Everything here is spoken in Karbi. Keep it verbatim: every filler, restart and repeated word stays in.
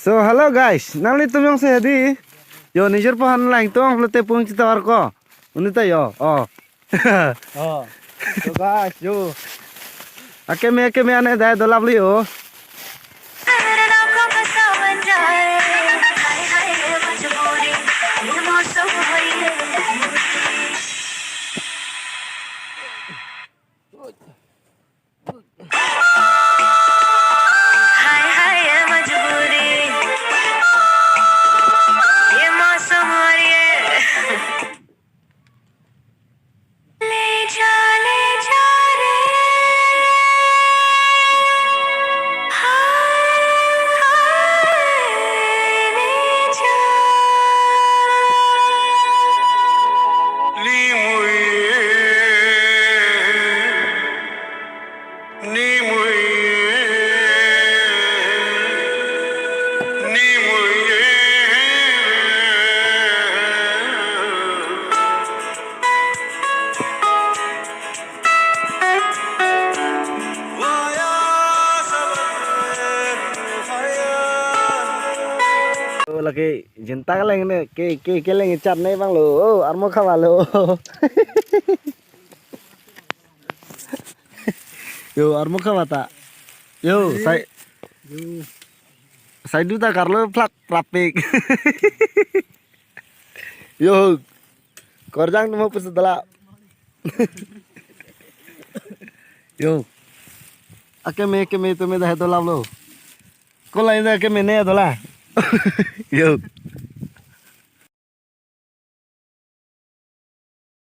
So, hello guys, nanglitum jongsi hedi, yo, nijor pohan lang tong, lote pung chita arko. Unita yo, oh. Oh. So guys, yo. Akeme, akeme ane dai dolap li yo. हाय हाय ये मजबूरी, ये मौसम और ये ले जा, ले जा रे। हाय, हाय, ले जा। Nimui, nimui, nimui. Lake jinta keleng ne, ke, ke, keleng chat ne bang lo. Oh, armo khava lo. Yo, armo khava ta. Yo, sai. Yo. Sai du ta karlo plak traffic. Yo. Korjang nemo pus dala. Yo. Akeme, akeme tumi dah dolap lo. Kolai dah akeme ne dola. Yo.